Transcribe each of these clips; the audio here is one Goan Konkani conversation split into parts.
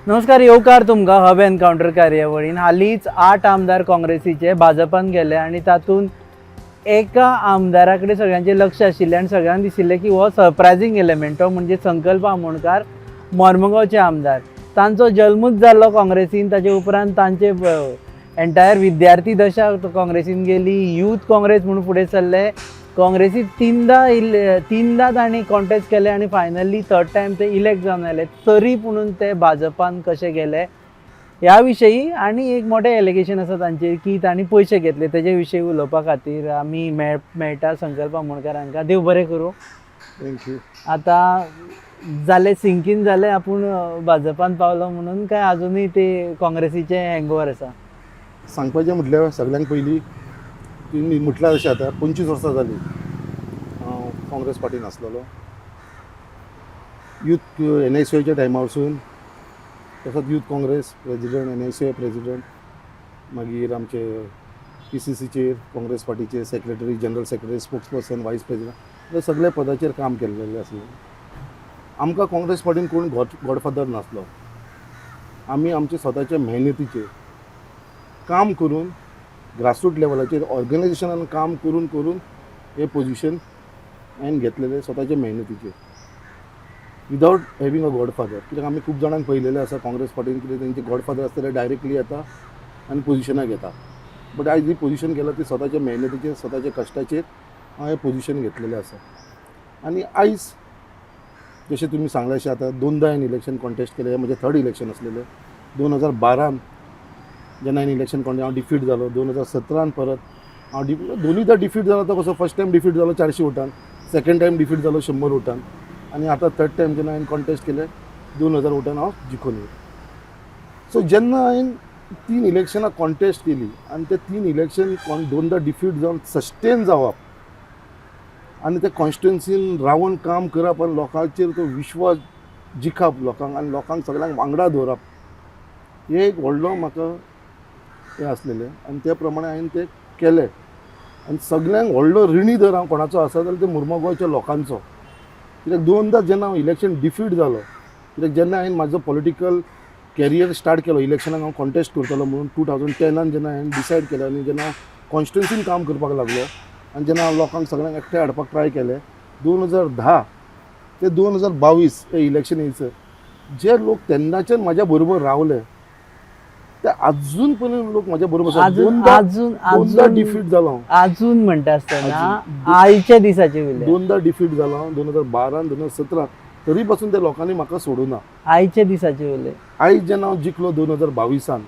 नमस्कार, येवकार तुमकां हब एनकावंटर कार्यावळीन. हालींच आठ आमदार काँग्रेसीचे भाजपान गेले आनी तातूंत एका आमदारा कडेन सगळ्यांचें लक्ष आशिल्लें आनी सगळ्यांक दिशिल्लें की हो सरप्रायझींग एलिमेंट. तो म्हणजे संकल्प आमोणकार, मोर्मुगांवचे आमदार. तांचो जल्मूच जाल्लो काँग्रेसीन. ताचे उपरांत तांचे एंटायर विद्यार्थी दशा काँग्रेसीन गेली. यूथ काँग्रेस म्हणून फुडें सरले. काँग्रेसीत तिनदां तांणी कॉन्टेस्ट केले आनी फायनली थर्ड टायम ते इलेक्ट जावन आयले. तरी पुणून ते भाजपान कशे गेले ह्या विशयी आनी एक मोठें एलिगेशन आसा तांचेर की तांणी पयशे घेतले, तेजे विशयी उलोवपा खातीर आमी मेळटा संकल्प आमोणकार हांकां. देव बरें करूं. Thank you. आतां जालें, सिंकीन जालें, आपूण भाजपान पावलो म्हणून, काय अजुनूय ते काँग्रेसीचे हँगओवर आसा? सांगपाचें म्हटल्यार, सगळ्यांत पयलीं तुमी म्हटल्यार अशें, आतां 25 वर्सां जालीं हांव काँग्रेस पार्टीन आसलेलो, यूथ एनआयसीच्या टायमारसून. तसोच youth Congress president, एनआयसीआय प्रेजिडंट, मागीर आमचे पीसीसीचेर, काँग्रेस पार्टीचे secretary, general secretary, spokesperson, vice president, हे सगळे पदाचेर काम केल्लेलें आसलें. आमकां काँग्रेस पार्टीन कोण गॉडफादर नासलो. आमी आमचे स्वताचे मेहनतीचेर काम करून, ग्रासरूट लेवलाचेर ऑर्गनायझेशनान काम करून करून हे पोजिशन हांवें घेतलेलें स्वताचे मेहनतीचेर, विदावट हॅवींग अ गॉडफादर. कित्याक आमी खूब जाणांक पळयलेलें आसा काँग्रेस पार्टीन, कितें तेंचे गॉडफादर आसतले, डायरेक्टली येता आनी पोजिशनां घेता. बट आयज जी पोजिशन केलां ती स्वताच्या मेहनतीचेर, स्वताच्या कश्टाचेर हांवें हें पोजिशन घेतलेलें आसा. आनी आयज जशें तुमी सांगलें अशें, आतां दोनदां हांवें इलेक्शन कॉन्टेस्ट केलें. हें म्हजें थर्ड इलेक्शन आसलेलें. 2012न जेन्ना हांवें इलेक्शन कॉन्टेस्ट, हांव डिफीट जालो. 2017न परत हांव दोनीदां डिफीट जालो. तो कसो, फर्स्ट टायम डिफीट जालो 400 वोटान, सेकंड टायम डिफीट जालो 100 वोटान आनी आतां थर्ड टायम जेन्ना हांवें कॉन्टेस्ट केलें, 2000 वोटान हांव जिखून येयलो. सो जेन्ना हांवें तीन इलेक्शनां कॉन्टेस्ट केली आनी ते तीन इलेक्शन दोनदां डिफीट जावन सस्टेन जावप आनी ते कॉन्स्टिट्युन्सीन रावन काम करप आनी लोकांचेर तो विश्वास जिखप, लोकांक आनी लोकांक सगळ्यांक वांगडा दवरप, हें एक व्हडलो म्हाका हें आसलेलें आनी त्या प्रमाणे हांवें तें केलें. आनी सगळ्यांक व्हडलो रिणी जर हांव कोणाचो आसा जाल्यार ते मुर्मगांवच्या लोकांचो, कित्याक दोनदां जेन्ना हांव इलेक्शन डिफीट जालो, कित्याक जेन्ना हांवें म्हाजो पॉलिटिकल कॅरियर स्टार्ट केलो, इलेक्शनाक हांव कॉन्टेस्ट करतलो म्हणून 2010न जेन्ना हांवें डिसायड केलें आनी जेन्ना कॉन्स्टिट्युन्सीन काम करपाक लागलो आनी जेन्ना हांव लोकांक सगळ्यांक एकठांय हाडपाक ट्राय केलें, 2010 ते 2022 हे इलेक्शन येयसर जे लोक तेन्नाच्यान म्हाज्या बरोबर रावले, ते अजून पर्यंत लोक म्हाज्या बरोबर आसा. अजून? दोनदां अजून? दोनदां अजून डिफीट जालो हांव. अजून म्हणटा आसतना अजून. आयच्या दिसाचे उलय. दोनदां डिफीट जालो हांव, 2012, 2017, तरी पासून त्या लोकांनी म्हाका सोडूना. आयच्या दिसाचे उलय. आयज जेन्ना हांव जिखलो 2022न,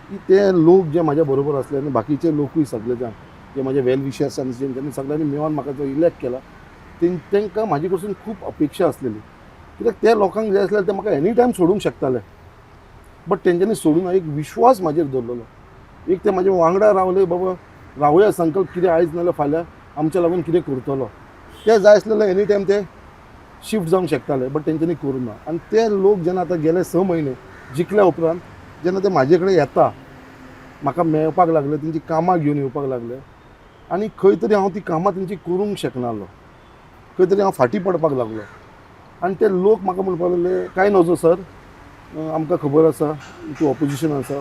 की ते लोक जे म्हाज्या बरोबर आसले आनी बाकीचे लोकूय सगळे जाण जे म्हाजे वेल विशर्स आनी तेंच्यांनी सगळ्यांनी मेळोन म्हाका जो इलेक्ट केला, तेंकां म्हाजे कडसून खूब अपेक्षा आसलेली, कित्याक ते लोकांक जाय आसल्यार ते म्हाका एनी टायम सोडूंक शकताले, बट तेंच्यांनी सोडून एक विश्वास म्हाजेर दवरलेलो. एक ते म्हाजे वांगडा रावले, बाबा रावया संकल्प, कितें आयज नाजाल्यार फाल्यां आमच्या लागून कितें करतलो. ते जाय आसलेले एनी टायम ते शिफ्ट जावंक शकताले, बट तेंच्यांनी करूंक ना. आनी ते लोक जेन्ना आतां गेले 6 म्हयने जिखल्या उपरांत जेन्ना ते म्हाजे कडेन येता, म्हाका मेळपाक लागले, तेंची कामां घेवन येवपाक लागले आनी खंय तरी हांव ती कामां तेंची करूंक शकनासलो, खंय तरी हांव फाटीं पडपाक लागलो आनी ते लोक म्हाका म्हणपाक लागले, "कांय नजो सर, आमकां खबर आसा तूं ऑपोजिशन आसा."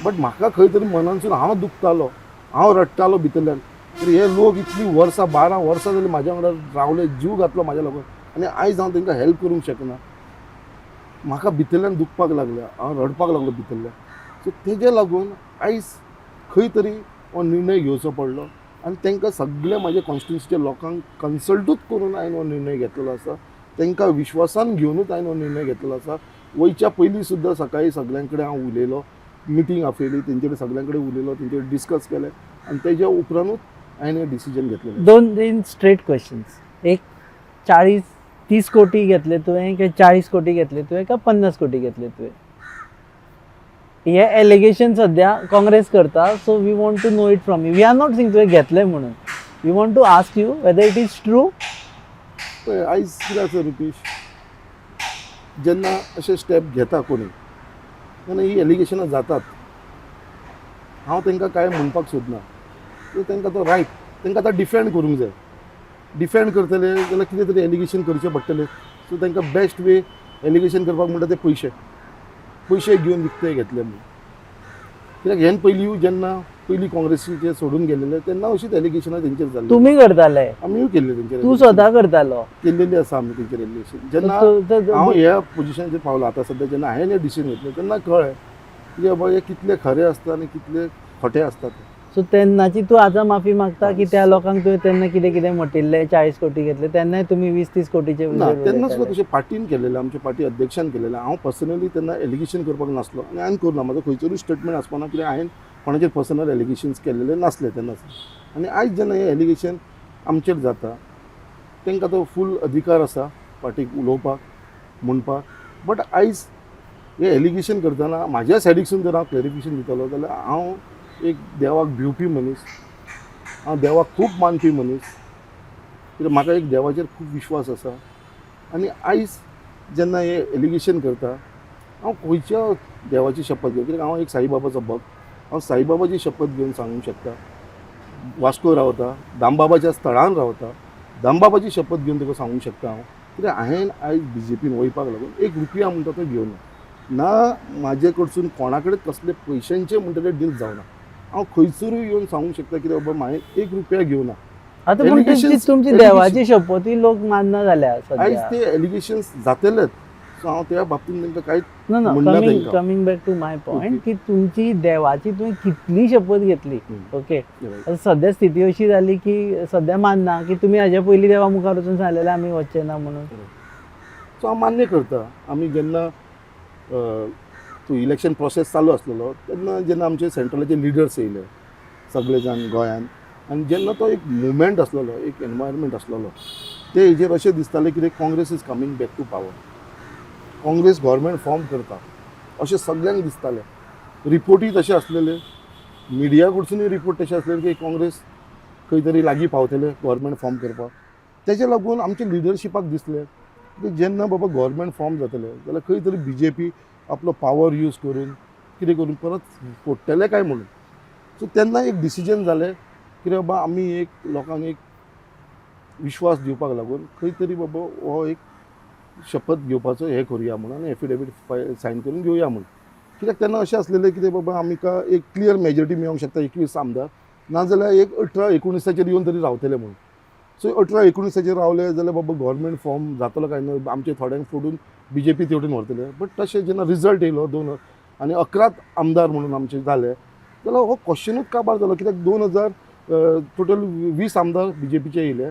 बट म्हाका खंय तरी मनानसून हांव दुखतालो, हांव रडटालो भितरल्यान. तर हे लोक इतलीं वर्सां, 12 वर्सां जालीं म्हाज्या वांगडा रावले, जीव घातलो म्हाज्या लागून आनी आयज हांव तांकां हेल्प करूंक शकना, म्हाका भितरल्यान दुखपाक लागलें, हांव रडपाक लागलो भितरल्यान. सो तेजे लागून आयज खंय तरी हो निर्णय घेवचो पडलो आनी तांकां सगळे म्हाज्या कॉन्स्टिट्युन्सीच्या लोकांक कन्सल्टूच करून हांवें हो निर्णय घेतलेलो आसा. तांकां विश्वासान घेवनूच हांवें हो निर्णय घेतलेलो आसा. वयच्या पयलीं सुद्दां सकाळीं सगळ्यां कडेन हांव उलयलो, मिटींग आपयली, तेंचे कडेन सगळ्यां कडेन उलयलो, तेंचे कडेन डिस्कस केलें आनी तेज्या उपरांतूच हांवें हें डिसिजन घेतलेलें. दोन तीन स्ट्रेट क्वेश्चन्स. एक, 40 30 कोटी घेतले तुवें काय 40 कोटी घेतले तुवें काय 50 कोटी घेतले तुवें? हे एलिगेशन सध्या काँग्रेस करता, so we want to know it from you. We are not saying तुवें घेतले म्हणून. We want to ask you whether it is true. पळय, आयज कितें आसा रुपेश, जेन्ना अशे स्टेप घेता कोणी तेन्ना ही एलिगेशनां जातात. हांव तांकां कांय म्हणपाक सोदना. तांकां तो रायट, तांकां आतां डिफेंड करूंक जाय. डिफेंड करतले जाल्यार कितें तरी एलिगेशन करचें पडटलें. सो तांकां बेस्ट वे एलिगेशन करपाक म्हणटा ते पयशे. पयशे घेवन विकते घेतले म्हणून. कित्याक हेन पयलीं जेन्ना पयलीं काँग्रेसीचे सोडून गेलेले तेन्ना अशीच एलिगेशनां तेंचेर जाल्ली. तुमी करताले? आमीय केल्ले तेंचेर. तूं स्वता करतालो? केल्लेली आसा आमी तेंचेर एलिगेशन. जेन्ना हांव ह्या पोजिशनाचेर पावलो आतां सद्या, जेन्ना हांवें हें डिसिजन घेतलें तेन्ना कळ्ळें की बाबा हे कितले खरे आसता आनी कितले खोटे आसता ते. सो तेन्नाची तूं आतां माफी मागता की त्या लोकांक तुवें तेन्ना कितें कितें म्हटिल्लें, 40 कोटी घेतले, तेन्नाय तुमी 20-30 कोटीचे ना, तेन्ना सुद्दां तशें पार्टीन केलेलें, आमच्या पार्टी अध्यक्षान केलेलें. हांव पर्सनली तेन्ना एलिगेशन करपाक नासलो आनी हांवें करूं ना. म्हाजो खंयसरूय स्टेटमेंट आसपा ना, कित्याक हांवें कोणाचेर पर्सनल एलिगेशन्स केल्लेले नासले तेन्नाच. आनी आयज जेन्ना हें एलिगेशन आमचेर जाता, तांकां तो फूल अधिकार आसा पार्टीक उलोवपाक, म्हणपाक. बट आयज हें एलिगेशन करतना म्हाज्या सायडीकसून जर हांव क्लॅरिफिकेशन दितलो जाल्यार, हांव एक देवाक भिवपी मनीस, हांव देवाक खूब मानपी मनीस, कित्याक म्हाका एक देवाचेर खूब विश्वास आसा. आनी आयज जेन्ना हे एलिगेशन करता, हांव खंयच्या देवाची शपथ घेवन? कित्याक हांव एक साईबाबाचो भक्त. हांव साईबाबाची शपथ घेवन सांगूंक शकता, वास्को रावता, दामबाबाच्या स्थळान रावता, दामबाबाची शपथ घेवन तुका सांगूंक शकता हांव, कित्याक हांवें आयज बीजेपीन वयपाक लागून एक रुपया म्हणटा तो घेवना ना. म्हाजे कडसून कोणा कडेन कसले पयशांचे म्हणटा ते डील जावना. हांव खंयसरूय येवन सांगूंक शकता कित्याक बाबा हांवें एक रुपया घेवना. आतां पूण तुमची देवाची शपथी लोक मानना जाल्या आयज सद्या. ते एलिगेशन्स जातलेच, सो हांव त्या बाबतींत तांकां कांयच ना ना म्हणना कमींग तांकां. Coming back to my point की तुमची देवाची तुवें कितली शपथ घेतली, ओके, आतां सद्या स्थिती अशी जाली की सद्या मानना की तुमी हाज्या पयलीं देवा मुखार वचून सांगलेलें आमी वचचे ना म्हणून. सो हांव मान्य करता, आमी जेन्ना तो इलेक्शन प्रोसेस चालू आसलेलो तेन्ना जेन्ना आमचे सेंट्रलाचे लिडर्स येयले सगळे जाण गोंयान, आनी जेन्ना तो एक मुवमेंट आसलेलो, एक एनवायरमेंट आसलेलो, ते हेजेर अशें दिसतालें कितें Congress is coming back to power, Congress government form करता अशें सगळ्यांक दिसतालें. रिपोर्टूय तशे आसलेले, मिडिया कडसुनूय रिपोर्ट तशे आसलेले की काँग्रेस खंय तरी लागीं पावतले गव्हर्मेंट फॉर्म करपाक. तेजे लागून आमच्या लिडरशिपाक दिसलें की जेन्ना बाबा गव्हर्मेंट फॉर्म जातले जाल्यार खंय तरी बीजेपी आपलो पावर यूज करून कितें करून परत फोडटले काय म्हणून. सो तेन्ना एक डिसिजन जालें की बाबा आमी एक लोकांक एक विश्वास दिवपाक लागून खंय तरी बाबा हो एक शपथ घेवपाचो हें करुया म्हणून आनी एफिडेवीट सायन करून घेवया म्हणून. कित्याक तेन्ना अशें आसलेलें कितें बाबा आमकां एक क्लियर मेजॉरिटी मेळोंक शकता 21 आमदार, नाजाल्यार एक 18-19 येवन तरी रावतले म्हणून. सो 18-19 रावले जाल्यार बाबा गव्हर्मेंट फॉर्म जातलो काय ना, आमचे थोड्यांक फोडून बीजेपी तेवटेन व्हरतले. बट तशें जेन्ना रिजल्ट येयलो दोन आनी 11च आमदार म्हणून आमचे जाले जाल्यार हो क्वेश्चनूच काबार जालो. कित्याक 2000 टोटल 20 आमदार बीजेपीचे येयले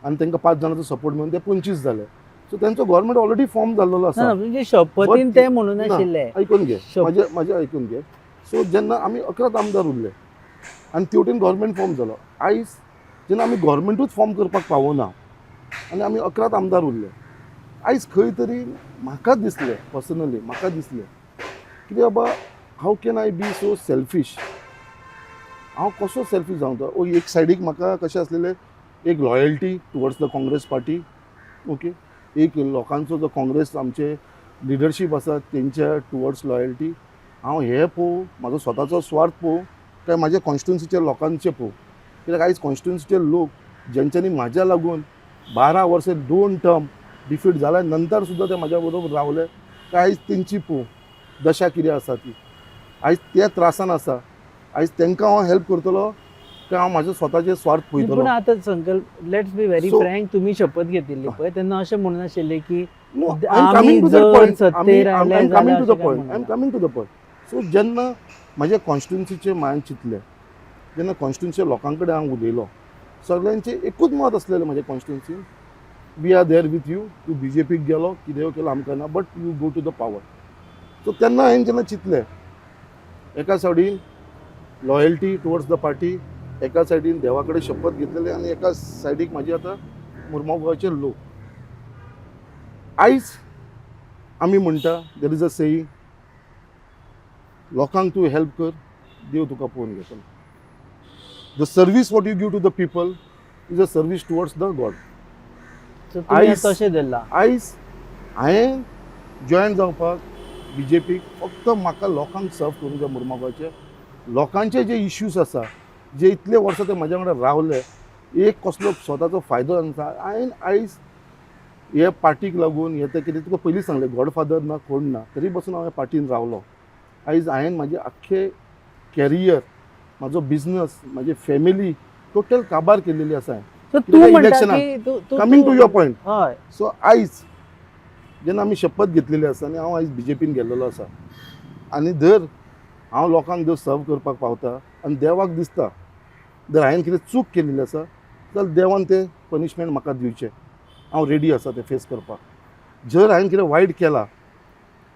आनी तांकां पांच जाणांचो सपोर्ट मेळून ते 25 जाले. सो तेंचो गव्हर्मेंट ऑलरेडी फॉर्म जाल्लो आसा. ना, म्हणजे शपथीन ते म्हणून ना, आशिल्ले. आयकून घे, म्हाजें म्हाजें आयकून घे. सो जेन्ना आमी 11च आमदार उरले आनी तेवटेन गव्हर्मेंट फॉर्म जालो, आयज जेन्ना आमी गव्हर्मेंटूच फॉर्म करपाक पावना आनी आमी 11च आमदार उरले, आयज खंय तरी म्हाका दिसलें, पर्सनली म्हाका दिसलें कितें बाबा, how can I be so selfish? हांव कसो सेल्फीश जावं तो? एक सायडीक म्हाका कशें आसलेलें, एक loyalty towards the Congress party, okay, एक लोकांचो जो काँग्रेस आमचे लिडरशीप आसा तेंच्या टुवर्ड्स लॉयल्टी. हांव हें पळोवं, म्हाजो स्वताचो स्वार्थ पळोवं काय म्हाज्या कॉन्स्टिट्युन्सीच्या लोकांचें पळोवं? कित्याक आयज कॉन्स्टिट्युन्सीचे लोक जेंच्यांनी म्हाज्या लागून 12 वर्सां दोन टर्म डिफीट जाल्या नंतर सुद्दां ते म्हाज्या बरोबर रावले, काय आयज तेंची पळोवं दशा कितें आसा ती? आयज ते त्रासान आसा. आयज तांकां हांव हेल्प करतलो काय हांव म्हाज्या स्वताचे स्वार्थ पळयतलो? पूण आतां संकल्प, let's be very frank, तुमी शपथ घेतिल्ली पळय तेन्ना अशें म्हणून आशिल्लें की No, I'm coming to that point. I'm coming to the point. I'm I'm coming to the point. So जेन्ना म्हाज्या कॉन्स्टिट्युन्सीचे हांवें चिंतलें, जेन्ना कॉन्स्टिट्युन्सीच्या लोकां कडेन हांव उलयलो, सगळ्यांचें एकूच मत आसलेलें म्हाज्या कॉन्स्टिट्युन्सीन, we are there with you. तूं बीजेपीक गेलो, कितें केलो आमकां ना, but you go to the power. So तेन्ना हांवें जेन्ना चिंतलें, एका सायडीन लॉयल्टी टुवर्ड्स the party, एका सायडीन देवा कडेन शपथ घेतलेली आनी एका सायडीक म्हाजी आतां मुरगांव गोवाचे लोक. आयज आमी म्हणटा, there is a saying, लोकांक तूं हेल्प कर, देव तुका पळोवन घेतलो. The service what you give to the people is a service towards the God. तशें धरलां. आयज हांवें जॉयन जावपाक बीजेपीक फक्त म्हाका लोकांक सर्व करूंक जाय. मुरमागांवचे लोकांचे जे इश्यूज आसा, जे इतले वर्सां ते म्हाज्या वांगडा रावले, एक कसलो स्वताचो फायदो जाता. हांवें आयज हे पार्टीक लागून हे ते कितें तुका पयलींच सांगलें, गॉडफादर ना, कोण ना, तरी बसून हांव ह्या पार्टीन रावलो. आयज हांवें म्हाजें आख्खें कॅरियर, म्हाजो बिजनस, म्हाजी फॅमिली टोटल काबार केलेली आसा हांवें. सो तूं कित्याक म्हणटा इलेक्शनाक की तूं कमींग टू your point, हय. सो आयज जेन्ना आमी शपथ घेतलेली आसा आनी हांव आयज बीजेपीन गेल्लेलो आसा आनी जर हांव लोकांक जर सर्व करपाक पावता आनी देवाक दिसता जर हांवें कितें चूक केलेली आसा जाल्यार देवान तें पनिशमेंट म्हाका दिवचें, हांव रेडी आसा तें फेस करपाक. जर हांवें कितें वायट केलां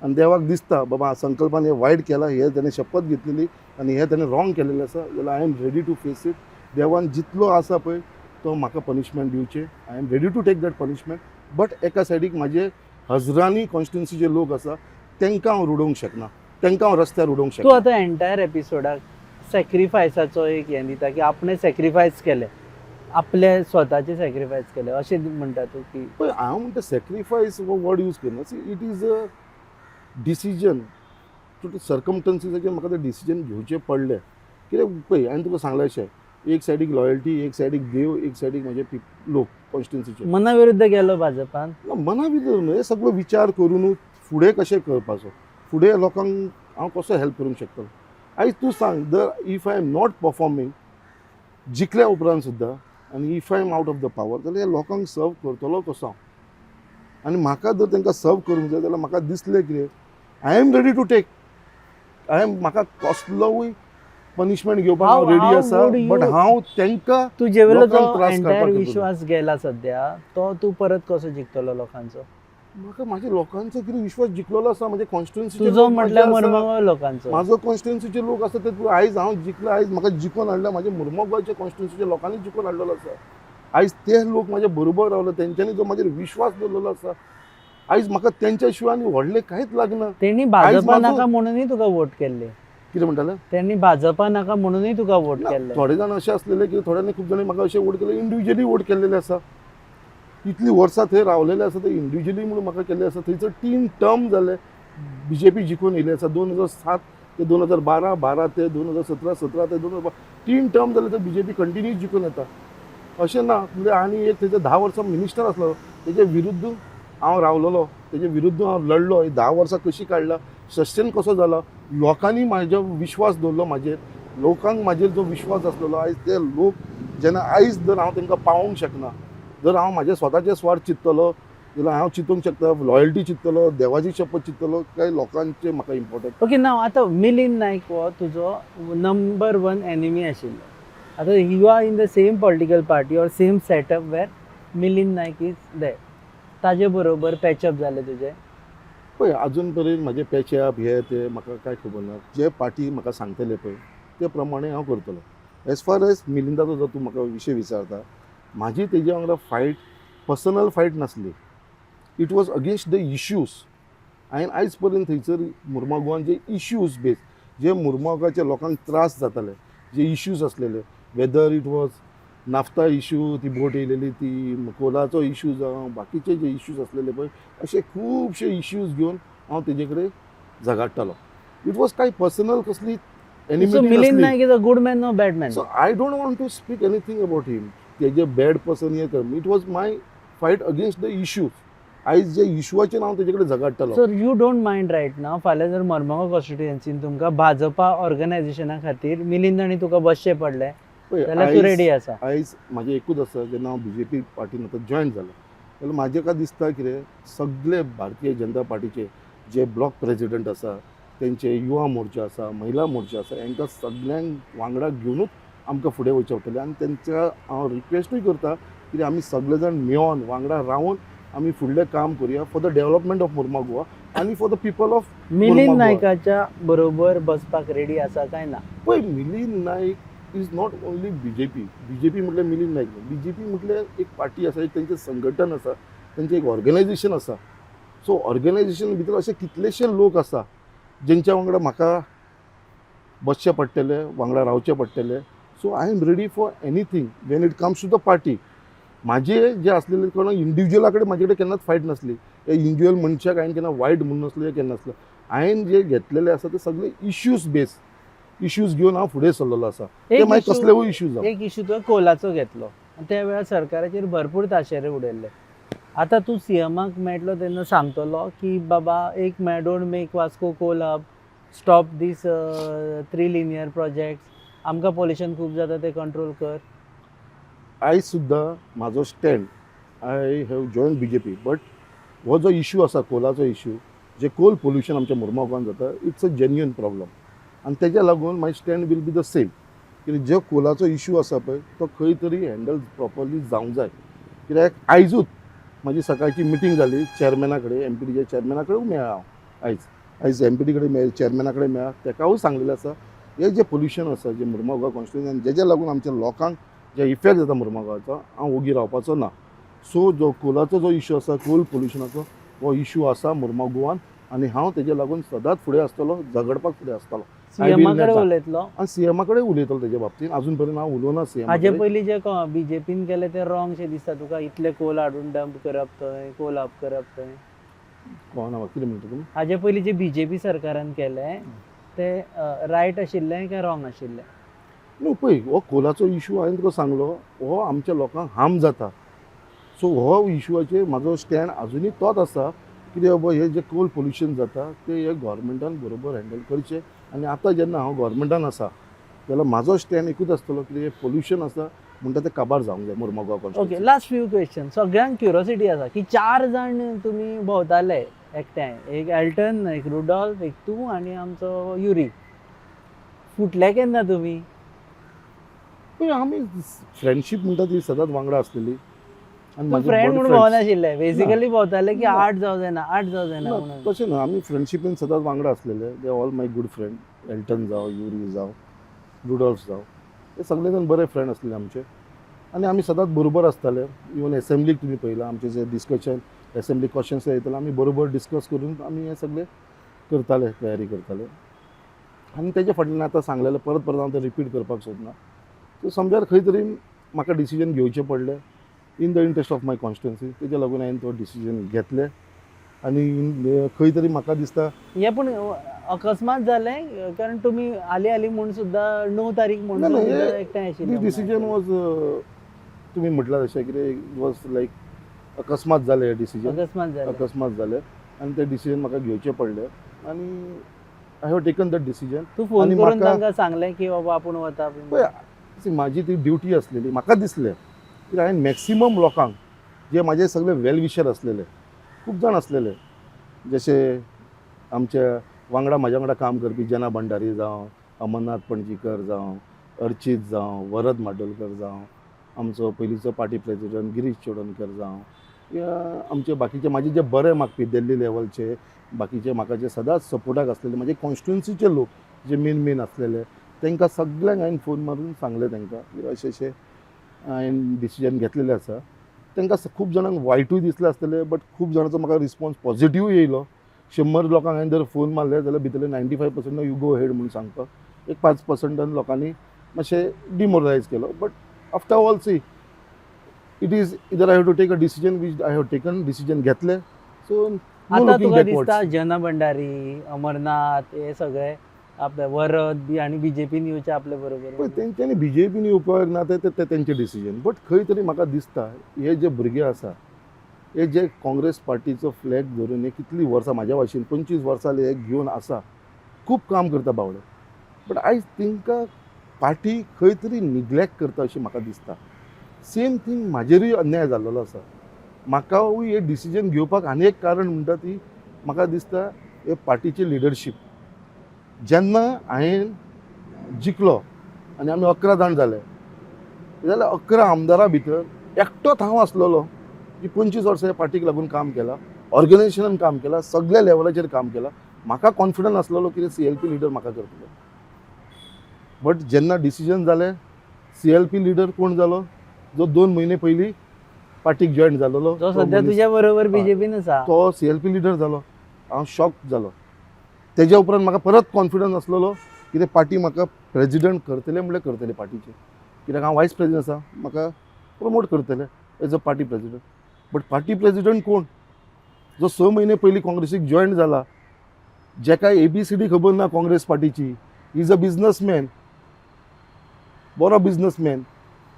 आनी देवाक दिसता बाबा संकल्पान हें वायट केलां, हें ताणें शपथ घेतलेली आनी हें ताणें रॉंग केलेलें आसा, जाल्यार I am ready to face it. देवान जितलो आसा पळय तो म्हाका पनिशमेंट दिवचें, I am ready to take that punishment. But एका सायडीक म्हाजे हजरांनी कॉन्स्टिट्युन्सीचे लोक आसा, तांकां हांव उडोवंक शकना, तांकां हांव रस्त्यार उडोवंक तूं शकना. आतां एंटायर एपिसोडाक सॅक्रिफायसाचो एक हें दिता की आपणें सॅक्रिफायस केलें, आपले स्वताचे सॅक्रिफायस केलें अशें म्हणटा तूं की? पळय, हांव म्हणटा सॅक्रिफायस हो वर्ड यूज करना. It is a decision, सर्कमस्टन्सीसाचेर म्हाका तें डिसिजन घेवचें पडलें. कित्याक पळय, हांवें तुका सांगलें अशें, एक सायडीक लॉयल्टी, एक सायडीक देव, एक सायडीक म्हजे लोक कॉन्स्टिट्युन्सीचे. मना विरुद्ध गेलो भाजपान? ना, मना भितर न्हय, हे सगळो विचार करुनूच फुडें कशें करपाचो, फुडें लोकांक हांव कसो हेल्प करूंक शकतलो. आयज तूं सांग, जर if I am not performing जिखल्या उपरांत सुद्दां आनी if I am out of the power, जाल्यार ह्या लोकांक सर्व करतलो कसो हांव? आनी म्हाका जर तांकां सर्व करूंक जाय जाल्यार म्हाका दिसलें कितें, I am ready to take, I am म्हाका कसलोय पनिशमेंट घेवपाक हांव रेडी How आसा, would you- but हांव तांकां तुजे वयलो जो लोकांक त्रास एंटायर काडपाक दिवचो ना. विश्वास गेला सद्या, तो तूं परत कसो जिखतलो लोकांचो? म्हाका म्हाज्या लोकांचो कितें विश्वास जिखलेलो आसा, म्हजे कॉन्स्टिट्युन्सीचे. तुजो म्हटल्यार मुरमुगांव लोकांचो. म्हाजो कॉन्स्टिट्युन्सीचे लोक आसा ते तूं आयज हांव जिखलो, आयज म्हाका जिखोवन हाडला म्हाज्या मुरमुगांवच्या कॉन्स्टिट्युन्सीच्या लोकांनी जिखोवन हाडलेलो आसा. आयज ते लोक म्हाज्या बरोबर रावले, तेंच्यांनी जो म्हाजेर विश्वास दवरलेलो आसा, आयज म्हाका तेंच्या शिवाय आनी व्हडलें कांयच लागना. तेणी भाजपा म्हाजो- नाका म्हणूनय तुका वोट केल्ले. कितें म्हणटाले? तेणी भाजपा नाका म्हणूनय तुका वोट ना, केल्ले. थोडे जाण अशे आसलेले की थोड्यांनी, खूब जाणांनी म्हाका अशें वोट केले, इंडिविज्युअली वोट केल्लेले आसा. इतलीं वर्सां थंय रावलेले आसा, ते इंडिविज्युअली म्हणून म्हाका केल्ले आसा. थंयसर 3 टर्म जाले बीजेपी जिखून येयले आसा, 2007 ते 2012, 12 ते 2017, 17 ते 2012, 3 टर्म जाले तर बीजेपी कंटिन्यू जिखून येता. अशें ना म्हणजे आनी एक थंयसर 10 वर्सां मिनिस्टर आसलो, तेजे विरुद्ध हांव रावलेलो, तेजे विरुद्ध हांव लडलो. ही 10 वर्सां कशी काडला, सस्टेन कसो जाला, लोकांनी म्हाजो विश्वास दवरलो म्हाजेर, लोकांक म्हाजेर जो विश्वास आसलेलो, आयज ते लोक जेन्ना आयज जर हांव तांकां पावोवंक शकना, जर हांव म्हाजे स्वताचे स्वार्थ चिंततलो जाल्यार हांव चिंतूंक शकता, लॉयल्टी चिंततलो, देवाची शपथ चिंततलो, काय लोकांचे म्हाका इम्पॉर्टंट. ओके, नाव आतां मिलिंद नायक हो तुजो नंबर वन एनिमी आशिल्लो. आतां you are in the same political party or same setup where Milind Naik is there, ताजे बरोबर पॅचअप जालें तुजें? पळय, अजून पर्यंत म्हाजें पॅचअप हे ते म्हाका कांय खबर ना. जे पार्टी म्हाका सांगतले पळय ते प्रमाणे हांव करतलो. एज फार एज मिलिंदाचो जर तूं म्हाका विशय विचारता, म्हाजी तेजे वांगडा फायट, पर्सनल फायट नासली. It was against the issues. हांवें आयज पर्यंत थंयसर मुरमागोवान जे इश्यूज बेज, जे मुरमागांवच्या लोकांक त्रास जाताले, जे इश्यूज आसलेले, whether it was naphtha issue, ती बोट येयलेली ती, कोलाचो इश्यू जावं, बाकीचे जे इश्यूज आसलेले पळय, अशे खुबशे इश्यूज घेवन हांव तेजे कडेन झगडटालो. It was कांय पर्सनल कसली so enmity Milind नासली. Naik is a good man, no bad man? So I don't want to speak anything about him, तेजे बॅड पर्सन हे कर. It was my fight against the issues. आयज जे इशूआचेर हांव तेजे कडेन झगडटालो. So you don't mind right now, फाल्यां जर मरमगांव कॉन्स्टिट्युएन्सीन तुमकां भाजपा ऑर्गनायझेशना खातीर मिलिंद आनी तुका बसचें पडलें पळय, जाल्यार तूं आयज रेडी आसा? आयज म्हाजें एकूच आसा, जेन्ना हांव बीजेपी पार्टीन आतां जॉयन जालो जाल्यार म्हाजें काय दिसता कितें, सगळे भारतीय जनता पार्टीचे जे ब्लॉक प्रेजिडंट आसा, तेंचे युवा मोर्चा आसा, महिला मोर्चा आसा, हांकां सगल्यांक वांगडा घेवनूच आमकां फुडें वयचें पडटलें. आनी तेंच्या हांव रिक्वेस्टूय करता कितें, आमी सगळे जाण मेळोन वांगडा रावन आमी फुडलें काम करुया for the development of Mormugao आनी for the people of Milind Mormugao. नायकाच्या बरोबर बसपाक रेडी आसा काय ना? पळय, Milind Naik is not only BJP. BJP म्हटल्यार मिलिंद नायक न्हू. बीजेपी म्हटल्यार एक पार्टी आसा, एक तेंचें संघटन आसा, तेंचें एक ऑर्गनायझेशन आसा. सो ऑर्गनायझेशन भितर अशे कितलेशे लोक आसा जेंच्या वांगडा म्हाका बसचें पडटलें, वांगडा रावचें पडटलें. So I am ready for anything when it comes to the party. म्हाजे जे आसलेले कोण इंडिविज्युअला कडेन म्हाजे कडेन केन्नाच फायट नासली. हे इंडिविज्युअल मनशाक हांवें केन्ना वायट म्हणून नासलें, केन्ना नासलें. हांवें जे घेतलेले आसा ते सगळे इश्यूज बेस, इश्यूज घेवन हांव फुडें सरलेलो आसा. ते एक मागीर issue- कसलेवूय इश्यू जावं. एक इशू तुवें कोलाचो घेतलो आनी त्या वेळार सरकाराचेर भरपूर ताशेरे उडयल्ले. आतां तूं सीएमाक मेळटलो तेन्ना सांगतलो की बाबा एक म्हळ्यार don't make Vasco coal hub, stop these three linear projects, आमकां पोल्युशन खूब जाता तें कंट्रोल कर. आयज सुद्दां म्हाजो stand, I have join BJP, but हो जो इशू आसा कोलाचो इशू, जे कोल पोल्युशन आमच्या मुरमागांवांत जाता, it's a genuine problem आनी तेज्या लागून my stand will be the same. कित्याक जो कोलाचो इशू आसा पळय तो खंय तरी हँडल प्रॉपरली जावंक जाय. कित्याक आयजूच म्हाजी सकाळची मिटींग जाली चॅरमॅना कडेन, एमपीडीच्या चॅरमॅना कडेन मेळ्ळा हांव आयज. आयज एमपीडी कडेन मेळ, चॅरमॅना कडेन मेळ्ळा, तेकावूय सांगलेलें आसा हें जें पोल्युशन आसा जें मुरमागांव कॉन्स्टिट्युएन्सी आनी जेज्या लागून आमच्या लोकांक जे इफेक्ट जाता मुरमागांवाचो, हांव ओगी रावपाचो ना. सो जो कोलाचो जो इशू आसा, कोल पोल्युशनाचो हो इशू आसा मुरमाव गोवान आनी हांव तेजे लागून सदांच फुडें आसतलो, झगडपाक फुडें आसतलो. सीएमा कडेन उलयतलो? आनी सीएमा कडेन उलयतलो तेजे बाबतीन. अजून पर्यंत हांव उलोवना सीएमा. हाजे पयलीं जे बीजेपीन केलें तें रॉंग शें दिसता तुका? इतले कोल हाडून डंप करप थंय, कोल हब करप थंय? कोण, कितें म्हणटा तुमी? हाजे पयलीं जे बीजेपी सरकारान केलें तें रायट आशिल्लें काय रॉंग आशिल्लें? न्हू, पळय, हो कोलाचो इशू हांवें तुका सांगलो, हो आमच्या लोकांक हार्म जाता. सो हो इशूचेर म्हाजो स्टँड आजुनूय तोच आसा. कितें बाबा, हे जे कोल पोल्युशन जाता ते हे गव्हर्मेंटान बरोबर हँडल करचें. आनी आतां जेन्ना हांव गव्हर्मेंटान आसा जाल्यार म्हाजो स्टँड एकूच आसतलो की हें पोल्युशन आसा म्हणटा तें काबार जावंक जाय मुरमागांव okay, constituency. Last few question. सगळ्यांक क्युरियोसिटी आसा की चार जाण तुमी भोंवताले एकठांय, एक एल्टन, एक रुडॉल्फ, एक तूं आनी आमचो युरी. फुटले केन्ना तुमी? पळय, आमी फ्रेंडशीप म्हणटा ती सदांच वांगडा आसलेली आनी म्हाजे फ्रेंड बरे म्हणून friends. भोंवनाशिल्ले, बेसिकली भोंवताले की ना. आठ जावं जायना, आठ जावं जायना ना, म्हणून. तशें ना, आमी फ्रेंडशिपीन सदांच वांगडा आसलेले. They all my good friend. Elton जावं, युरी जावं, रुडॉल्फ जावं, हे सगळे जाण बरे फ्रेंड आसलेले आमचे आनी आमी सदांच बरोबर आसताले. इवन एसेंब्लीक तुमी पळयलां, आमचे जे डिस्कशन, एसेंब्ली क्वेश्चन्स येताले, आमी बरोबर डिस्कस करून आमी हें सगळें करताले, तयारी करताले. आनी तेजे फाटल्यान आतां सांगलेलें परत परत हांव तें रिपीट करपाक सोदना. सो समजा खंय तरी म्हाका डिसिजन घेवचें पडलें in the interest of my constituency, तेज्या लागून हांवें तो डिसिजन घेतलें. आनी खंय तरी म्हाका दिसता हें पूण अकस्मात जालें, कारण तुमी हाली हाली म्हूण सुद्दां 9 तारीख म्हूण ना, ना, सुद्दां एकठांय आशिल्ले. दीस डिसिजन वॉज, तुमी म्हटलां तशें कितें, वॉज लायक अकस्मात जालें हें डिसिजन. अकस्मात जालें. अकस्मात जालें आनी तें डिसिजन म्हाका घेवचें पडलें आनी I have taken that decision. तूं फोन आनी करून तांकां सांगलें की बाबा आपूण वता बीन? पळय, see, म्हाजी ती ड्युटी आसलेली. म्हाका दिसलें की हांवें मॅक्सिमम लोकांक जे म्हाजे सगळे वेल विशर आसलेले, खूब जाण आसलेले, जशे आमच्या वांगडा, म्हाज्या वांगडा काम करपी जना भंडारी जावं, अमरनाथ पणजीकर जावं, अर्चित जावं, वरद माडोलकर जावं, आमचो पयलींचो पार्टी प्रेजिडंट गिरीश चोडणकर जावं, या आमचे बाकीचे म्हाजे जे बरे मागपी दिल्ली लेवलचे, बाकीचे म्हाका जे सदांच सपोर्टाक आसलेले, म्हाजे कॉन्स्टिट्युन्सीचे लोक जे मेन मेन आसलेले, तांकां सगळ्यांक हांवें फोन मारून सांगलें तांकां की अशें अशें हांवें डिसिजन घेतलेलें आसा. तांकां खूब जाणांक वायटूय दिसलें आसतलें, बट खूब जाणांचो म्हाका रिस्पॉन्स पॉझिटिव्हूय येयलो. 100 लोकांक हांवें जर फोन मारले जाल्यार भितरले 95% you go ahead म्हणून सांगपाक, एक 5 पर्संटान लोकांनी मातशें डिमोरलायज केलो. But after all, see, it is either I have to take a decision, which I have taken. Decision घेतलें, सो आतां तुका दिसता जना भंडारी, अमरनाथ हे सगळे आपले वरद बी आनी बीजेपीन येवचे आपले बरोबर? पळय, तेंच्यांनी बीजेपीन येवपाक ना ते ते तेंचें डिसिजन, बट खंय तरी म्हाका दिसता हे जे भुरगे आसा, हे जे काँग्रेस पार्टीचो फ्लॅग धरून हे कितलीं वर्सां, म्हाज्या भाशेन 25 वर्सां हे घेवन आसा, खूब काम करता बावडे, बट आयज तांकां पार्टी खंय तरी निग्लेक्ट करता अशें म्हाका दिसता. सेम थींग म्हाजेरूय अन्याय जाल्लो आसा. म्हाकाय हे डिसिजन घेवपाक आनी एक कारण म्हणटा ती म्हाका दिसता हे पार्टीची लिडरशीप. जेन्ना हांवें जिखलो आनी आमी 11 जाण जाले जाल्यार 11 आमदारां भितर एकटोच हांव आसलेलो की 25 वर्सां ह्या पार्टीक लागून काम केलां, ऑर्गनायझेशनान काम केलां, सगल्या लेवलाचेर काम केलां. म्हाका कॉन्फिडन्स आसलेलो कितें सीएलपी लिडर म्हाका करतलो. बट जेन्ना डिसिजन जालें, सीएलपी लिडर कोण जालो? जो 2 म्हयने पयलीं पार्टीक जॉयन जालेलो. जो सध्या तुज्या बरोबर बीजेपीन आसा. तो सीएलपी लिडर जालो. हांव शॉक जालो. तेज्या उपरांत म्हाका परत कॉन्फिडन्स आसलेलो कितें पार्टी म्हाका प्रेजिडंट करतले म्हणल्यार करतले पार्टीचे, कित्याक हांव वायस प्रेजिडंट आसा, म्हाका प्रमोट करतले as a party president. But party president कोण? जो 6 म्हयने पयलीं काँग्रेसीक जॉयन जाला, जेका एबीसीडी खबर ना काँग्रेस पार्टीची. Is a businessman, बरो बिजनसमॅन.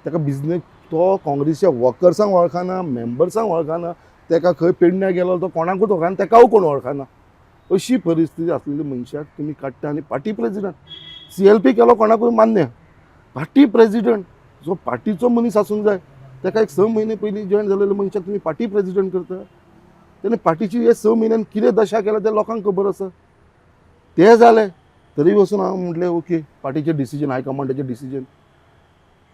ताका बिजनेस, तो काँग्रेसच्या वर्कर्सांक वळखना, मेंबर्सांक वळखना. तेका खंय पेडण्या गेलो तो कोणाकूच वळखना, तेकाय कोण वळखना. अशी परिस्थिती आसलेली मनशाक तुमी काडटा आनी पार्टी प्रेजिडंट. सीएलपी केलो कोणाकूय मान्य, पार्टी प्रेजिडंट जो पार्टीचो मनीस आसूंक जाय, तेका एक 6 म्हयने पयलीं जॉयन जालेल्या मनशाक तुमी पार्टी प्रेजिडंट करता. तेणे पार्टीची हे 6 म्हयन्यान कितें दशा केल्या तें लोकांक खबर आसा. तें जालें तरी वचून हांव म्हटलें ओके, पार्टीचें डिसिजन, हायकमांडाचें डिसिजन.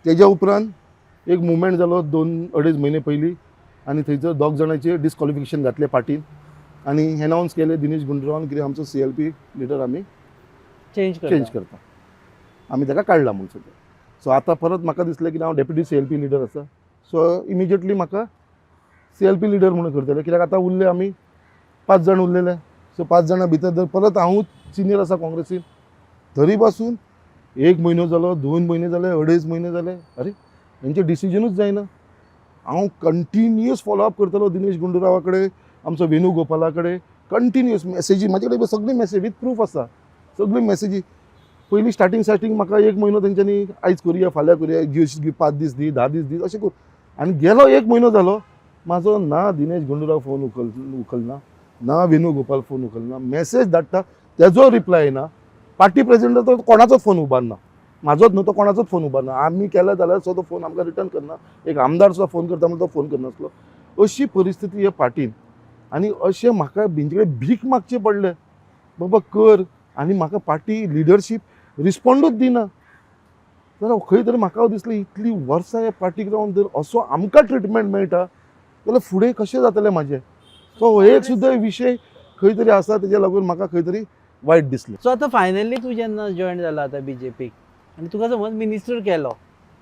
तेज्या उपरांत एक मुवमेंट जालो 2-2.5 म्हयने पयलीं आनी थंयसर दोग जाणांचे डिस्कॉलिफिकेशन घातलें पार्टीन आनी एनावन्स केलें दिनेश गुंडूरावान कितें आमचो सीएलपी लिडर आमी चेंज चेंज करता. करता, आमी ताका काडला म्हूण सद्या. सो आतां परत म्हाका दिसलें की हांव डेप्युटी सीएलपी लिडर आसा, सो इमिजिएटली म्हाका सीएलपी लिडर म्हणून करतले, कित्याक आतां उरले आमी 5 जाण उरलेले. सो 5 जाणां भितर जर परत हांवूच सिनियर आसा काँग्रेसीन, तरी पासून एक म्हयनो जालो, 2 म्हयने जाले, 2.5 म्हयने जाले, अरे हेंचें डिसिजनूच जायना. हांव कंटिन्युअस फॉलोअप करतलो दिनेश गुंडूरावा कडेन, आमचो वेणुगोपाला कडेन, कंटिन्युअस मॅसेजी. म्हाजे कडेन सगळी मॅसेज वीथ प्रूफ आसा, सगळी मॅसेजी. पयलीं स्टार्टींग स्टार्टींग म्हाका एक म्हयनो तेंच्यांनी आयज करुया, फाल्यां करुया, गिव 5 दीस दी, 10 दीस दी, अशें करून आनी गेलो एक म्हयनो जालो म्हाजो, ना दिनेश गुंडूराव फोन उखलना, ना वेणुगोपाल फोन उखलना. मॅसेज धाडटा तेजो रिप्लाय येना. पार्टी प्रेसिडेंट तो कोणाचोच फोन उबारना, म्हाजोच न्हू, तो कोणाचोच फोन उबारना. आमी केला जाल्यार सुद्दां तो फोन आमकां रिटर्न करना. एक आमदार सुद्दां फोन करता म्हणून तो फोन करनासलो. अशी परिस्थिती ह्या पार्टीन आनी अशें म्हाका तेंचे कडेन भीक मागचें पडलें, बाबा कर. आनी म्हाका पार्टी लिडरशीप रिस्पोंडूच दिना जाल्यार खंय तरी म्हाका दिसलें, इतली वर्सां ह्या पार्टीक रावन जर असो आमकां ट्रिटमेंट मेळटा जाल्यार फुडें कशें जातलें म्हाजें. सो हो एक सुद्दां विशय खंय तरी आसा, तेज्या लागून म्हाका खंय तरी वायट दिसलें. सो आतां फायनली तूं जेन्ना जॉयन जाला आतां बीजेपीक आनी तुका समज मिनिस्टर केलो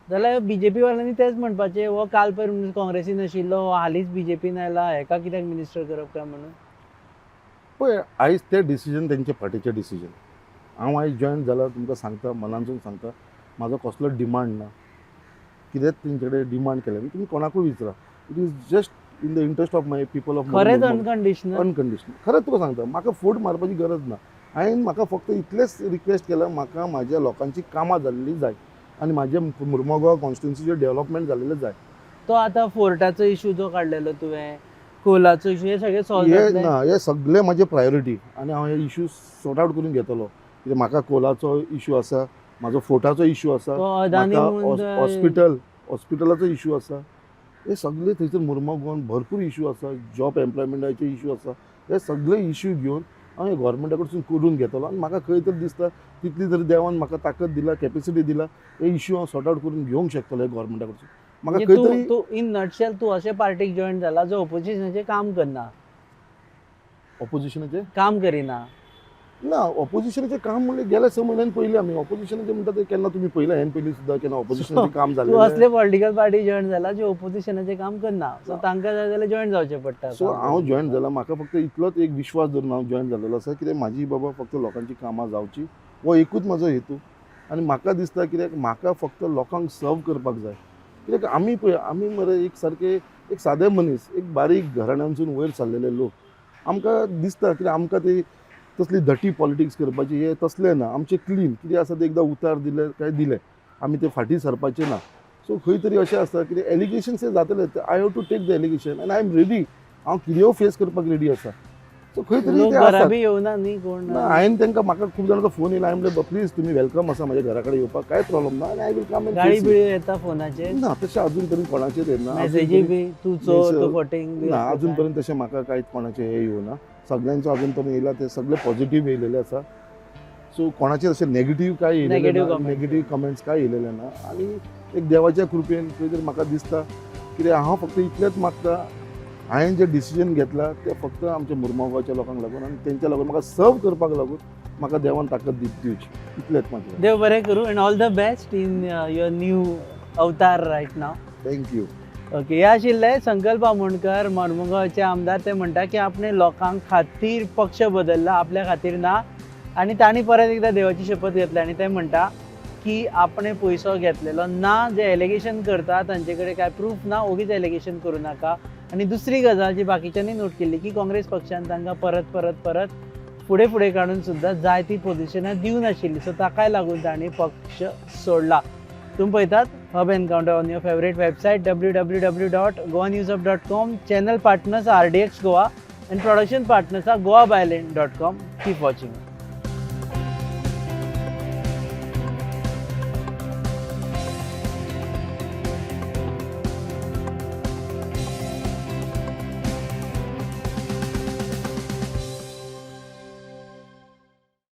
जाल्यार बीजेपी वाल्यांनी तेंच म्हणपाचें, हो काल पर्यंत काँग्रेसीन आशिल्लो, हो हालींच बीजेपीन आयला, हेका कित्याक मिनिस्टर करप काय म्हणून? पळय, आयज तें डिसिजन तेंचे पार्टीचें डिसिजन. हांव आयज जॉयन जाला, तुमकां सांगता, मनानसून सांगता, म्हाजो कसलोच डिमांड ना. कितेंच तेंचे कडेन डिमांड केलें, तुमी कोणाकूय विचारा. It is just in the interest of my people of खरेंच अनकंडिशनल? अनकंडिशनल, खरेंच तुका सांगता. म्हाका फोट मारपाची गरज ना. हांवें म्हाका फक्त इतलेंच रिक्वेस्ट केलां, म्हाका म्हाज्या लोकांची कामां जाल्लीं जाय आनी म्हाज्या मुर्मगांव कॉन्स्टिट्युन्सीचें डेव्हलपमेंट जाल्लें जाय. तो आतां फोर्टाचो इशू जो काडलेलो तुवें, कोलाचो इशू, हे सगळे सॉल्व हे जातले? ना, हे सगळे म्हाजे प्रायोरिटी आनी हांव हे इशू सॉर्ट आवट करून घेतलो, कित्याक म्हाका कोलाचो इशू आसा, म्हाजो फोर्टाचो इशू आसा, तो अदानी म्हाका हॉस्पिटलाचो इशू आसा. हे सगळे थंयसर मुर्मगांवान भरपूर इशू आसा, जॉब एम्प्लॉयमेंटाचे इशू आसा. हे सगळे इशू घेवन हांव हे गोवोरमेंटा कडसून करून घेतलो आनी म्हाका खंय तरी दिसता, तितली जरी देवान म्हाका ताकद दिला, कॅपेसिटी दिला, हे इशू हांव सॉर्ट आवट करून घेवंक शकतलो हे गोवोरमेंटा कडसून. म्हाका म्हणजे खंय तरी तूं तूं इन नटशेल तूं अशे पार्टीक जॉयन जाला जो ओपोजिशनाचें काम करना. ऑपोजिशनाचे काम करिना. ना, ऑपोजिशनाचें काम म्हणल्यार गेल्या 6 म्हयन्यान पयलीं आमी ऑपोजिशनाचें म्हणटा ते केन्ना तुमी पयलें हेन पयलीं सुद्दां केन्ना ऑपोजिशनाचें काम तूं जाल्लें? असले पॉलिटिकल पार्टी जॉयन जाला जे ओपोजिशनाचें काम करना, सो तांकां जाय जाल्यार जॉयन जावचें पडटा. सो हांव जॉयन जाला, म्हाका फक्त इतलोच एक विश्वास धरून हांव जॉयन जाल्लेलो आसा, कित्याक म्हाजी बाबा फक्त लोकांची कामां जावची हो एकूच म्हाजो हेतू. आनी म्हाका दिसता, कित्याक म्हाका फक्त लोकांक सर्व करपाक जाय. कित्याक आमी पळय, आमी मरे एक सारके एक सादे मनीस, एक बारीक घराण्यांसून वयर सरलेले लोक. आमकां दिसता कित्याक आमकां ती तसली डर्टी पॉलिटिक्स करपाची हे तसलें ना. आमचें क्लीन कितें आसा तें एकदां उतार दिलें काय दिलें, आमी ते फाटीं सरपाचें ना. सो खंय तरी अशें आसता कितें एलिगेशन्स हे जातले, I have to take the allegation and I am ready. हांव कितेंय फेस करपाक रेडी आसा. सो खंय तरी लोक ते घरा आसा. बी येवना न्ही कोण? ना, हांवें तांकां, म्हाका खूब जाणांचो फोन येयला, हांवें म्हणलें, प्लीज तुमी welcome आसा म्हाज्या घरा कडेन येवपाक, कांयच प्रॉब्लम ना आनी I will come. गाळी बिळी येता फोनाचेर? ना, तशें अजून पर्यंत कोणाचेर येना. मेसेजी बी, तूं चोर, तूं फटींग बी? ना, असलें अजून काय? पर्यंत तशें म्हाका कांयच कोणाचें हें येवना. सगळ्यांचो अजून पर्यंत येयला ते सगळे पॉझिटिव्ह येयलेले आसा. सो कोणाचे अशें नेगेटीव काय येयलेले Negative ना. Comments. Negative comments काय येयलेले ना. आनी एक देवाच्या कृपेन खंय तरी म्हाका दिसता, कित्याक हांव फक्त इतलेंच मागता, हांवें जें डिसिजन घेतलां तें फक्त आमच्या मुर्मगांवच्या लोकांक लागून आनी तेंच्या लागून, म्हाका सर्व करपाक लागून म्हाका देवान ताकद दिवची, इतलेंच म्हाजें. देव बरें करूं and all the best in your new avatar right now. Thank you. Okay, हे आशिल्ले संकल्प आमोणकर, मर्मुगांवचे आमदार. ते म्हणटा की आपणे लोकांक खातीर पक्ष बदलला, आपल्या खातीर ना. आनी तांणी परत एकदा देवाची शपथ घेतली आनी ते म्हणटा की आपणे पयसो घेतलेलो ना. जे एलिगेशन करता तांचे कडेन कांय प्रूफ ना, ओगीच एलिगेशन करूं नाका. आनी दुसरी गजाल जी बाकीच्यांनी नोट केल्ली की काँग्रेस पक्षान तांकां परत परत परत फुडें फुडें काडून सुद्दां जाय ती पोझिशनां दिवनाशिल्ली, सो ताकाय लागून तांणी पक्ष सोडला. तुमी पळयतात. Hub Encounter on your favourite website www.goanewshub.com. Channel partners RDX Goa and production partners are goabyline.com. Keep watching.